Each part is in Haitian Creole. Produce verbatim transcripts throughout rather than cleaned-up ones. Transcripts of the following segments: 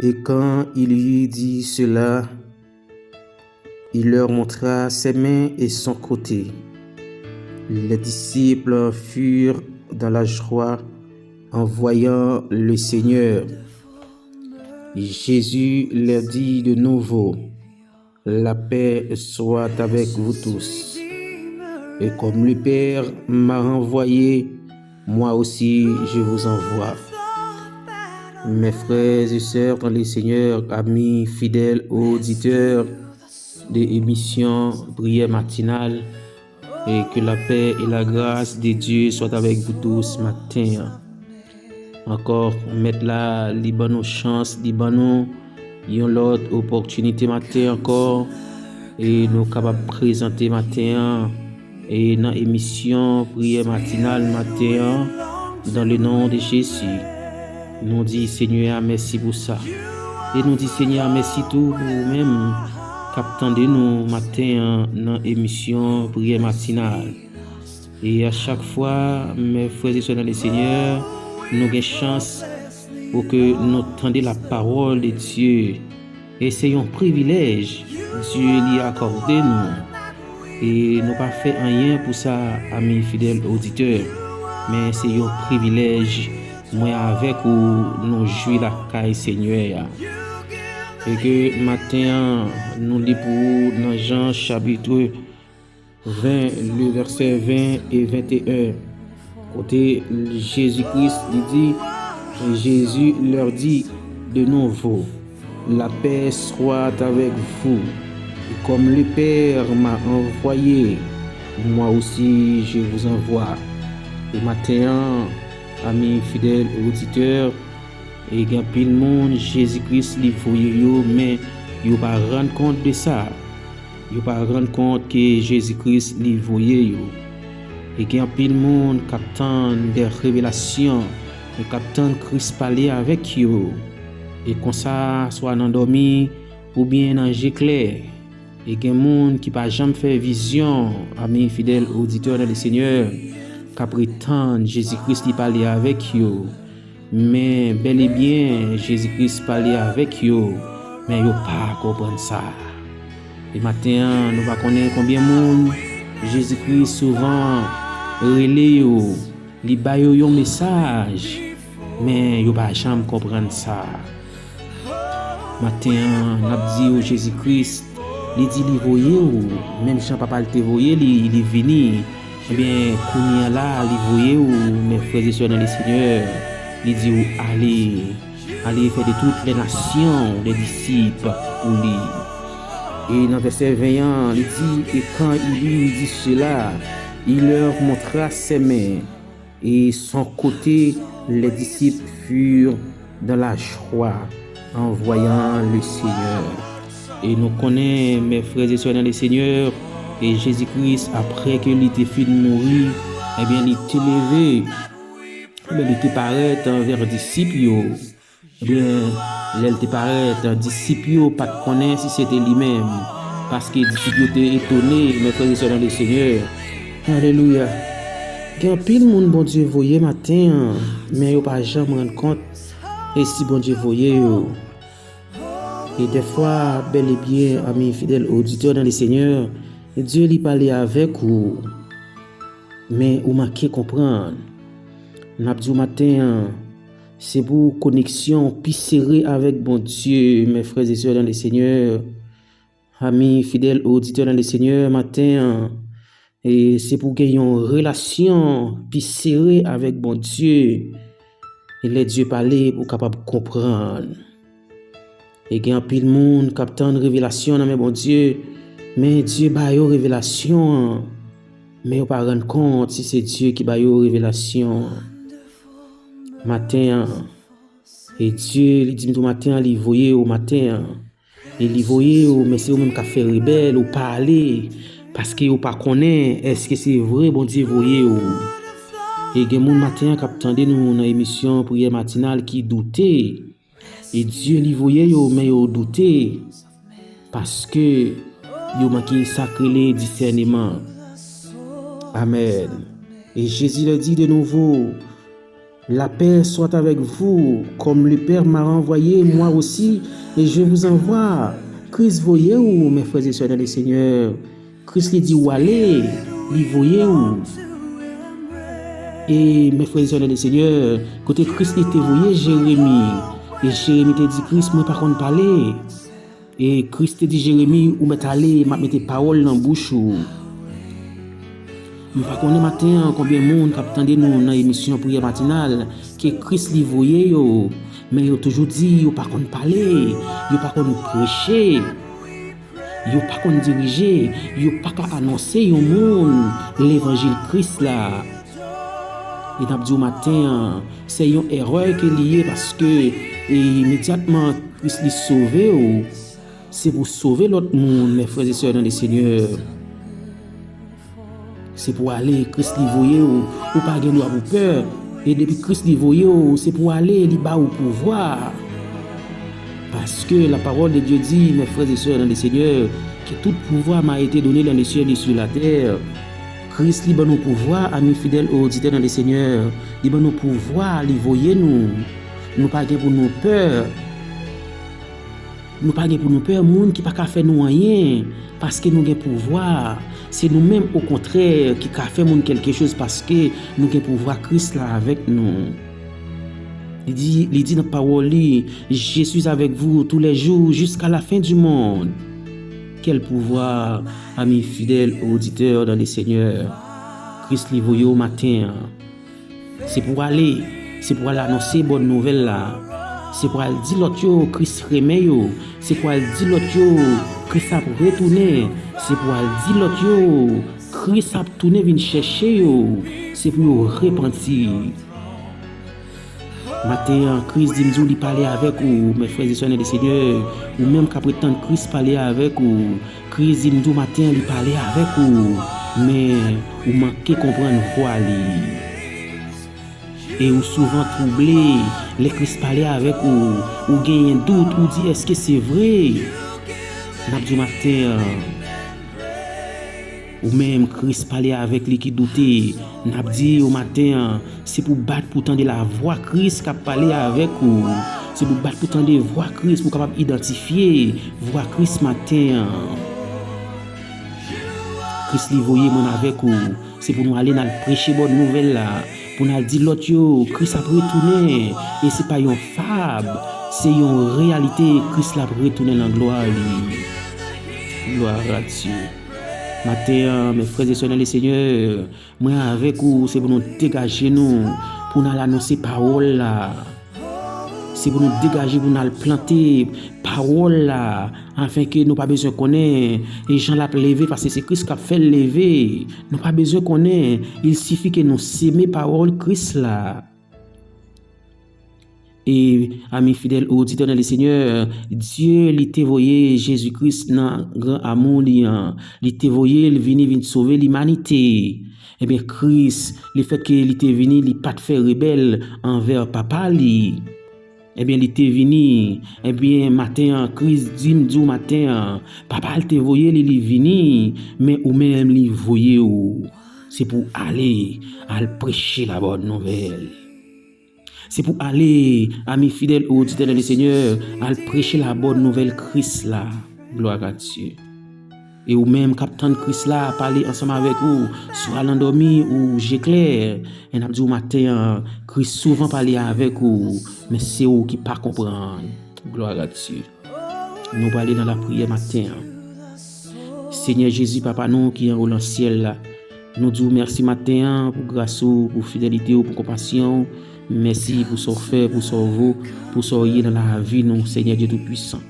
Et quand il eut dit cela, il leur montra ses mains et son côté. Les disciples furent dans la joie en voyant le Seigneur. Jésus leur dit de nouveau, la paix soit avec vous tous. Et comme le Père m'a envoyé, moi aussi je vous envoie. Mes frères et sœurs dans le Seigneur, amis fidèles auditeurs de émission Prière matinale, et que la paix et la grâce de Dieu soient avec vous tous matin. Ankò, Mèt la, li ban nou chans, li ban nou yon lòt opòtinite maten ankò, e nou kapab prezante maten an, e nan emisyon priyè matinal maten an, dans le nom de Jésus. Nou di Senyè a mèsi pou sa. E nou di Senyè a mèsi tou pou ou menm k ap tande nou maten an nan emisyon priyè matinal. E a chak fwa, mes frères et sœurs dans le Seigneur, nou gen chans pou ke nou tande la parole de Dieu. E se yon privilèj Dye li akòde nou. E nou pa fè anyen pou sa, ami fidèl oditè. Men se yon privilèj mwen avèk ou nou jwi lakay Senyè a. E ke maten an, nou li pou ou nan Jan chapit ven, le vèsè ven e venteyen, kote Jezi Kris li di, Jésus leur dit de nouveau, la paix soit avec vous. Et comme le Père m'a envoyé, moi aussi je vous envoie. E maten an, ami fidèl oditè, e gen anpil moun Jezi Kris li voye yo, men yo pa rann kont de sa. Yo pa rann kont ke Jezi Kris li voye yo. E gen anpil moun k ap tann de revelasyon, e k ap tann Kris pale avèk yo. E konsa, swa nan dòmi, oubyen nan je klè. E gen moun ki pa janm fè vizyon, ami fidèl oditè nan le Senyè, k ap ret tann Jezi Kris li pale avèk yo. Men bèl e byen, Jezi Kris pale avèk yo, men yo pa konprann sa. E maten an, nou pa konnen konbyen moun Jezi Kris souvan rele yo, li ba yo yon mesaj, men yo pa janm konprann sa. Maten an, n ap di w Jezi Kris, li di li voye w, menm jan Papa l te voye li, li vini. Ebyen, kounye a la, li voye w, mes frères et sœurs dans le Seigneur, li di w, ale, ale fè de toutes les nations des disciples pou li. E nan vèsè ven an, li di, et quand il eut dit cela, il leur montra ses mains et son côté, les disciples furent dans la joie en voyant le Seigneur. E nou konnen, mes frères et sœurs dans le Seigneur, e Jezi Kris, apre ke li te fin mouri, ebyen, li te leve, ebyen, li te parèt anvè disip yo. Ebyen, lè l te parèt, disip yo pa t konnen si se te li menm, paske disip yo te etone, mes frères et sœurs dans le Seigneur. Alelouya! Gen anpil moun Bondye voye maten an, men yo pa janm rann kont e si Bondye voye yo. E dèfwa, bèl e byen, ami fidèl oditè dans le Seigneur, Dye li pale avèk ou, men ou manke konprann. N ap di w maten an, se pou koneksyon pi sere avèk Bondye, mes frères et sœurs dans le Seigneur. Ami fidèl oditè dans le Seigneur, maten an, e se pou gen yon relasyon pi sere avèk Bondye. E lè Dye pale, pou w kapab konprann. E gen anpil moun k ap tann revelasyon nan men Bondye, men Dye ba yo revelasyon an, men yo pa rann kont si se Dye ki ba yo revelasyon an. Maten an, e Dye, li di m tou maten an, li voye w maten an. E li voye w, men se ou menm k ap fè rebèl, ou pa ale, paske ou pa konnen èske se vre Bondye voye w. E gen moun maten an k ap tande nou nan emisyon Priyè Matinal ki doute. E Dye li voye yo, men yo doute, paske yo manke sa k rele disèneman. Amèn. Et Jésus leur dit de nouveau, La paix soit avec vous. Comme le Père m'a envoyé, moi aussi, et je vous envoie. Kris voye w, mes frères et sœurs dans le Seigneur. Kris li di w ale, li voye w. E, mes frères et sœurs dans le Seigneur, kote Kris li te voye Jeremi, e Jeremi te di Kris, mwen pa konn pale. E Kris te di Jeremi, ou mèt ale, m ap mete pawòl nan bouch ou. M pa konnen maten an konbyen moun k ap tande nou nan emisyon Priyè Matinal, ke Kris li voye yo, men yo toujou di yo pa konn pale, yo pa konn preche, yo pa konn dirije, yo pa ka anonse yon moun levanjil Kris la. E n ap di w maten an, se yon erè ke li ye, paske, e, imedyatman Kris li sove w, se pou sove lòt moun, mes frères et sœurs dans le Seigneur. Se pou ale, Kris li voye w, ou pa gen dwa pou pè. E depi Kris li voye w, se pou ale, li ba w pouvwa. Parce que la parole de Dieu dit, mes frères et sœurs dans le Seigneur, que tout pouvoir m'a été donné dans le ciel et sur la terre. Kris li ban nou pouvwa, ami fidèl e oditè dans le Seigneur. Li ban nou pouvwa, li voye nou. Nou pa gen pou nou pè. Nou pa gen pou nou pè moun ki pa ka fè nou anyen, paske nou gen pouvwa. Se nou menm, okontrè, ki ka fè moun kèlkechoz, paske nou gen pouvwa Kris la avèk nou. Li di, li di nan pawòl li, Je suis avec vous tous les jours jusqu'à la fin du monde. Quel pouvoir, amis fidèles auditeurs dans le Seigneur. Kris li voye w maten an. Se pou w ale, se pou w al anonse bòn nouvèl la. Se pou w al di lòt yo Kris renmen yo. Se pou w al di lòt yo Kris ap retounen. Se pou w al di lòt yo Kris ap tounen vin chèche yo. Se pou yo repanti. Maten an, Kris di m di w li pale avèk ou, mes frères et sœurs dans le Seigneur, ou menm k ap ret tann Kris pale avèk ou. Kris di m di w maten an li pale avèk ou, men ou manke konprann vwa li. E ou souvan twouble lè Kris pale avèk ou, ou genyen dout, ou di, èske se vre? N ap di w maten an, ou menm Kris pale avèk li ki doute, n ap di w maten an, se pou w bat pou w tande lavwa Kris k ap pale avèk ou. Se pou w bat pou w tande vwa Kris, pou w kapab idantifye vwa Kris maten an. Kris li voye mwen avèk ou. Se pou nou ale n al preche bòn nouvèl la, pou n al di lòt yo Kris ap retounen. E se pa yon fab, se yon reyalite, Kris la ap retounen nan glwa li. Gloire à Dieu. Maten an, mes frères et sœurs dans le Seigneur, mwen avèk ou, se pou nou degaje nou, pou n al anonse pawòl la. Se pou nou degaje, pou n al plante pawòl la, afenke nou pa bezwen konnen e jan l ap leve, paske se Kris k ap fè l leve. Nou pa bezwen konnen, il sifi ke nou seme pawòl Kris la. E, ami fidèl oditè dans le Seigneur, Dye li te voye Jezi Kris nan gran amou li an. Li te voye l vini vin sove limanite. Ebyen, Kris, lefètke li te vini, li pa t fè rebèl anvè Papa li. Ebyen, li te vini. Ebyen, maten an, Kris di m di w maten an, Papa l te voye li, li vini, men ou menm, li voye w. Se pou w ale, al preche la bòn nouvèl. Se pou ale, ami fidèl e oditè dans le Seigneur, al preche la bòn nouvèl Kris la. Gloire à Dieu. E ou menm k ap tann Kris la pale ansanm avèk ou, swa l andòmi ou je klè, e n ap di w maten an, Kris souvan pale avèk ou, men se ou ki pa konprann. Gloire à Dieu. Nou prale nan lapriyè maten an. Senyè Jezi, Papa nou ki anwo nan syèl la, nou di w mèsi maten an pou gras ou, pou fidelite w, pou konpasyon w. Mèsi pou sa w fè, pou sa w vo, pou sa w ye nan lavi nou, Senyè Dye Toupisan.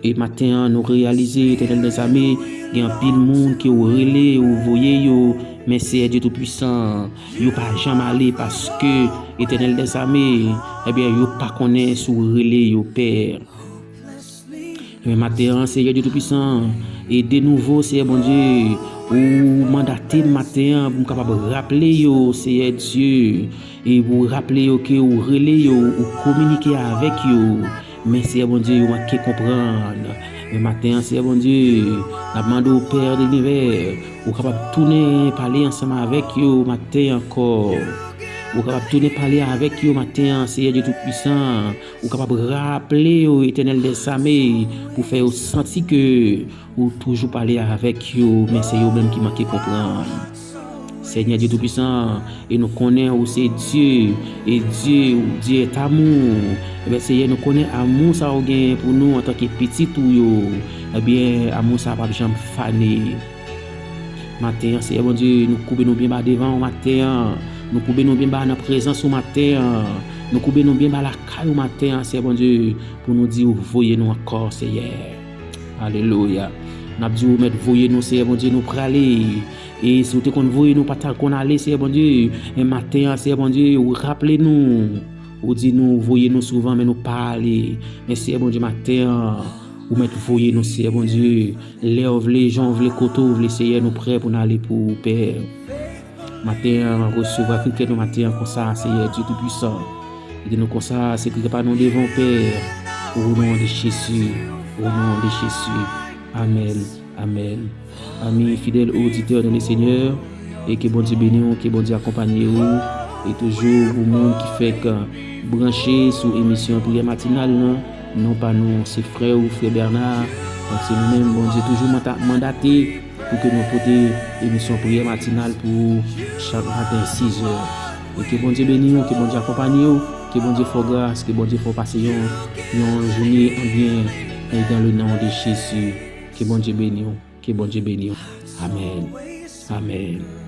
E maten an, nou reyalize, Etènèl dèzame, gen anpil moun ke w rele, ou voye yo, men Senyè Dye Toupisan, yo pa janm ale paske, Etènèl dèzame, ebyen, yo pa konnen si w rele yo, Pè. Men maten an, Senyè Dye Toupisan, e de nouvo, Senyè Bondye, ou mandate m maten an pou m kapab raple yo, Senyè Dye, e pou raple yo ke ou rele yo, ou kominike avèk yo. Men, Senyè Bondye, yo manke konprann. Men maten an, Senyè Bondye, n ap mande w, Pè de linivè, ou kapab tounen pale ansanm avèk yo maten ankò. Ou kapab tounen pale avèk yo maten an, Seyè Dye Toupisan. Ou kapab raple yo, Etènèl dèzame, pou fè yo santi ke ou toujou pale avèk yo, men se yo menm ki manke konprann. Senyè Dye Toupisan, e nou konnen ou se Dye, e Dye, ou Dye est amour. Ebyen, Seyè, nou konnen amou sa ou gen pou nou antanke pitit ou yo. Ebyen, amou sa p ap janm fane. Maten an, Seyè Bondye, nou koube nou byen ba devan ou maten an. Nou koube nou byen ba nan prezans ou maten an. Nou koube nou byen ba lakay ou maten an, Seyè Bondye, pou nou di ou voye nou ankò, Seyè. Alelouya. N ap di ou mèt voye nou, Seyè Bondye, nou prale. E si ou te konn voye nou, pa t al konn ale, Seyè Bondye. Men maten an, Seyè Bondye, ou raple nou. Ou di nou voye nou souvan, men nou pa ale. Men Seyè Bondye, maten an, ou mèt voye nou, Seyè Bondye. Lè w vle, jan w vle, kote w vle, Seyè, nou prè pou n ale pou ou, Pè. Maten an, resevwa kri kè nou maten an konsa, Seyè Dye Toupisan. Ede nou konsa, se kri kè pa nou devan w, Pè. O non de Jezi, o non de Jezi. Amèn, amèn. Ami fidèl oditè nan le Senyè, e ke Bondye beni w, ke Bondye akonpanye w, e toujou pou moun ki fèk branche sou emisyon priyè matinal nan, non pa nou, se frè ou, frè Bernard, donk se nou menm, Bondye toujou manda-, mandate pou ke nou pote emisyon priyè matinal pou ou chak maten sizè. E ke Bondye beni w, ke Bondye akonpanye w, ke Bondye fè w gras, ke Bondye fè w pase yon, yon jounen an byen, e dans le nom de Jésus. Ke Bondye beni w, ke Bondye beni w. Amèn. Amèn.